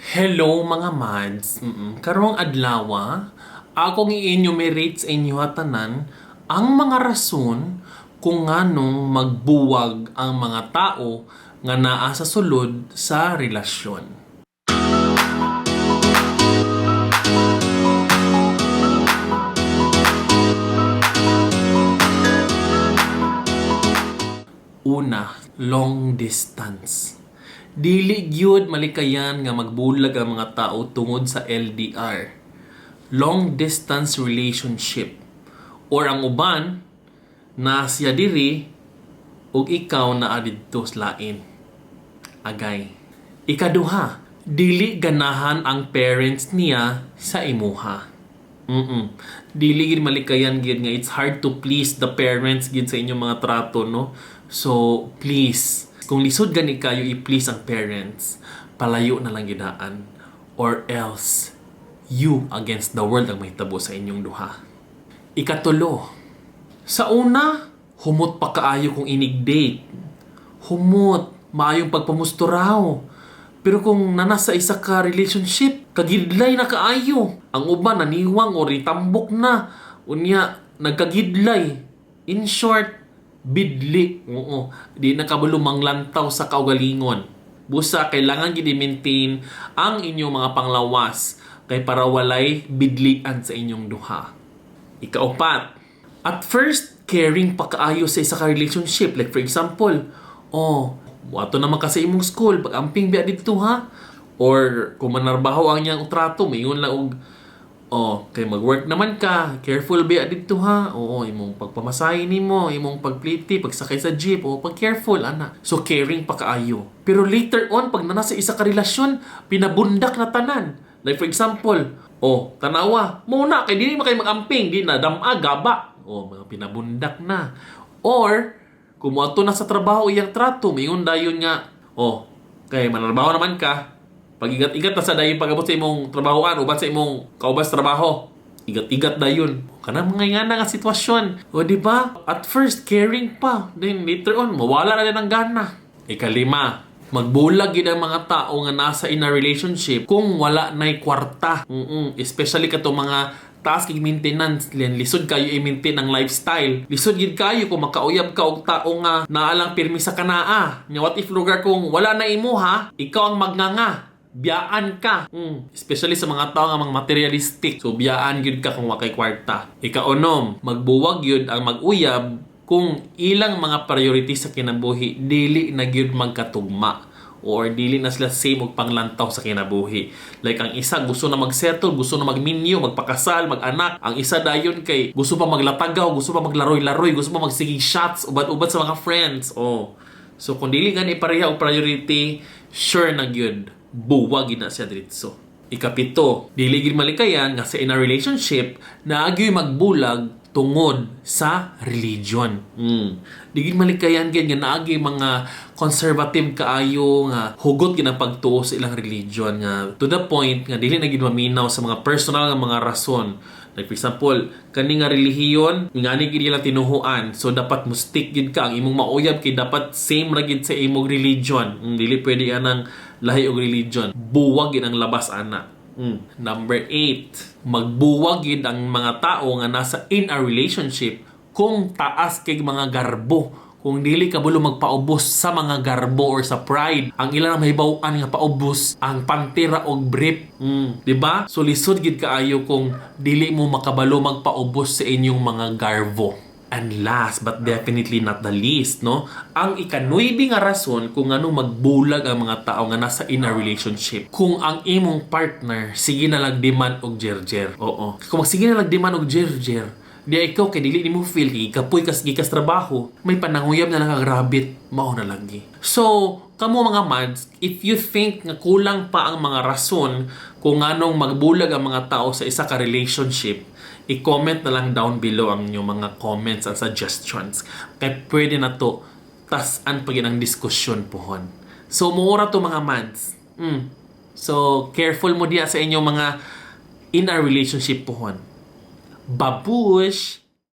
Hello, mga mads. Karong adlaw, akong i-enumerate sa inyo tanan ang mga rason kung nganong magbuwag ang mga tao nga naa sa sulod sa relasyon. Una, long distance. Dili gyud malikayan nga magbulag ang mga tao tungod sa LDR. Long distance relationship. Or ang uban, na siya diri ug ikaw naa didto sa lain. Agay. Ikaduha, dili ganahan ang parents niya sa imuha. Dili gid malikayan gid nga it's hard to please the parents gid sa inyong mga trato, no? So, please, kung lisod gani kayo i-please ang parents, palayo na lang gidaan or else you against the world ang mahitabo sa inyong duha. Ikatulo, sa una, humot pa kaayo kung inig date. Humot, maayong pagpamusto raw. Pero kung nana sa isa ka relationship, kagidlay na kaayo. Ang uban naniwang o ritambok na. Unya, nagkagidlay. In short, bidli. Oo, di na kabalo manglantaw sa kaugalingon. Busa, kailangan gid i-maintain ang inyong mga panglawas kay para walay bidlian sa inyong duha. Ikaupat, at first, caring pa kaayo sa isa ka relationship. Like for example, "Oh, muadto naman ka sa imong school, pag-amping biya didto ha." Or kung manarbaho ang iyang trato, mayon lang og, "Oh, kay mag-work naman ka, careful biya didto ha. Oo, imong pagpamasahe nimo, imong pagpliti, pagsakay sa jeep, o pag careful ana." So caring pa kaayo. Pero later on, pag nana sa isa ka relasyon, pinabundak na tanan. Like for example, "Oh, tanawa, mo na kay dili man kay mag-amping, di na dama gaba." Oh, mga pinabundak na. Or kung moadto na sa trabaho iyang trato, mayon dayon nga, "Oh, kay manarbaho naman ka, pag-ingat-ingat na sa dayon pag-abot sa imong trabahoan, uban sa imong kauban sa trabaho. Ingat-ingat dayon." Kanang mga ingana nga sitwasyon. O di ba? At first caring pa, then later on mawala na din ang gana. Ikalima, magbulag gid ang mga tao nga nasa in a relationship kung wala na'y kwarta. Especially katong mga taas kay maintenance, lian lisod kayo i-maintain ang lifestyle. Lisod gid kayo kung makauyab ka og tao nga naa lang pirmi sa kanaa. Nya what if lugar kung wala na imuha, ikaw ang magnganga, biyaan ka. Especially sa mga tao nga mga materialistic. So biyaan gyud ka kung wa kay kwarta. Ikaunom, magbuwag gyud ang mag-uyab kung ilang mga priority sa kinabuhi dili na gyud magkatugma or dili na sila same og panglantaw sa kinabuhi. Like ang isa gusto na magsettle, gusto na magminyo, magpakasal, mag-anak. Ang isa dayon kay gusto pa maglatagaw, gusto pa maglaroy-laroy, gusto pa magsigig shots, ubad-ubad sa mga friends. Oh. So kung dili gani pareha og priority, sure na gyud buwag na siya diretso. Ikapito, dili gid malikayan nga sa in a relationship naa gyoy magbulag tungod sa religion. Di gid malikayan gid nga naa gyoy mga conservative kaayo nga hugot gid ang pagtuo sa ilang religion nga to the point nga dili na gid maminaw sa mga personal nga mga rason. Like for example, kani nga relihiyon, ngani gid ilang tinuhuan. So dapat mo stick gid ka ang imong mauyab kay dapat same ra gid sa imong religion. Dili pwede anang lahi og religion. Buwag gid ang labas ana. Number 8, magbuwag gid ang mga tao nga nasa in a relationship kung taas kay mga garbo. Kung dili ka bulo magpaubos sa mga garbo or sa pride, ang ilang mahibaw-an nga paubos ang pantira og brief. Di ba? So lisod gid kaayo kung dili mo makabalo magpaubos sa inyong mga garbo. And last but definitely not the least, no? Ang ikanuibi nga rason kung ano magbulag ang mga tao nga nasa in a relationship. Kung ang imong partner sige na lang demand og jerjer. Oo. Kung sige na lang demand og jerjer, di ikaw kay dili nimo feel kay kapoy kas gikas trabaho, may pananguyab na lang ang rabbit, mao na lagi. So, kamo mga mads, if you think nga kulang pa ang mga rason kung anong magbulag ang mga tao sa isa ka relationship, i-comment na lang down below ang inyong mga comments and suggestions. Kay pwede na to tas-an pa ang diskusyon pohon. So, muura to, mga mads. So, careful mo diya sa inyong mga in a relationship pohon. Babush!